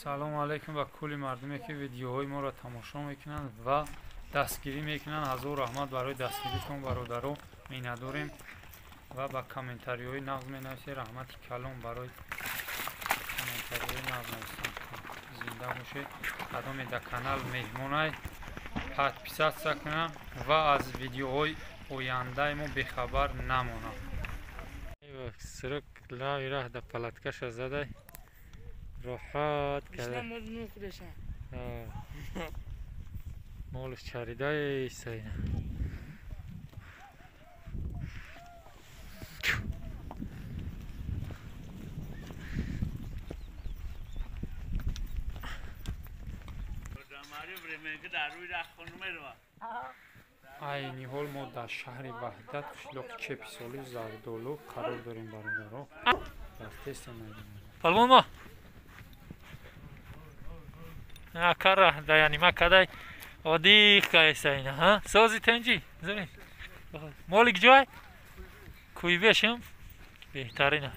Салому алайкум ба кулли мардуме ки видеоҳои моро тамошо мекунанд ва дастгирӣ мекунанд. Ҳазор раҳмат барои дастгиритон бародаро, миннатдорем ва ба комментариҳои нағз менависед. Раҳмати калом барои комментариҳои нағз нависанд. Зинда бошед. Кадоме дар канал меҳмонай подписаться кунам ва аз видеоҳои ояндаи мо бехабар намонам. Сирок лави раҳ да палаткаша задай роҳат карда. Молш чаридаи сайна. Айни ҳол мо дар шаҳри Ваҳдат, қишлоқи Чеписоли Зардолу қарор дорем бародаро. Рафтестем. Палвон мо акара даянима кадай одих кайсайна ҳа сози тенҷи замин молик ҷой куйбешим беҳтарина.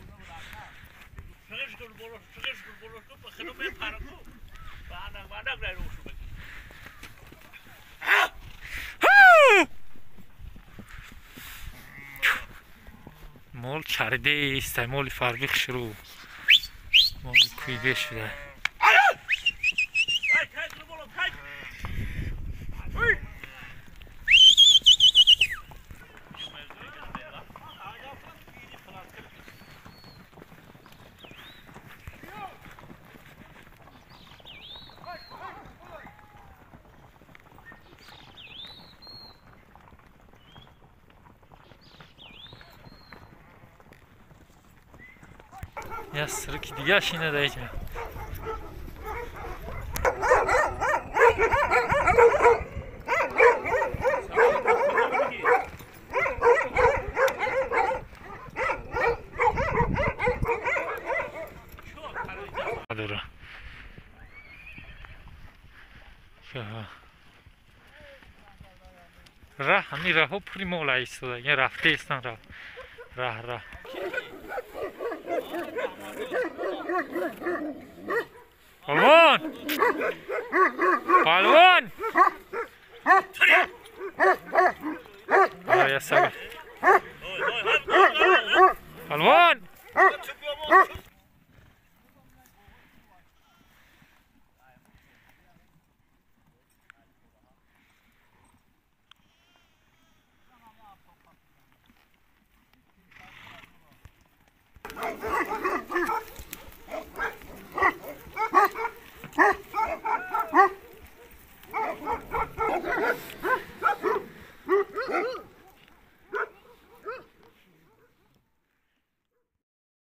Мол чаридеистай, моли фарбих шурӯ, моли куйбеш шуда. Я сирки дига шина даиҷа. Дора. Раҳ ҳамин раҳо пури мол истода. Я рафта истан раҳ. Раҳ раҳ. Палвон! Палвон! Я сага. Палвон!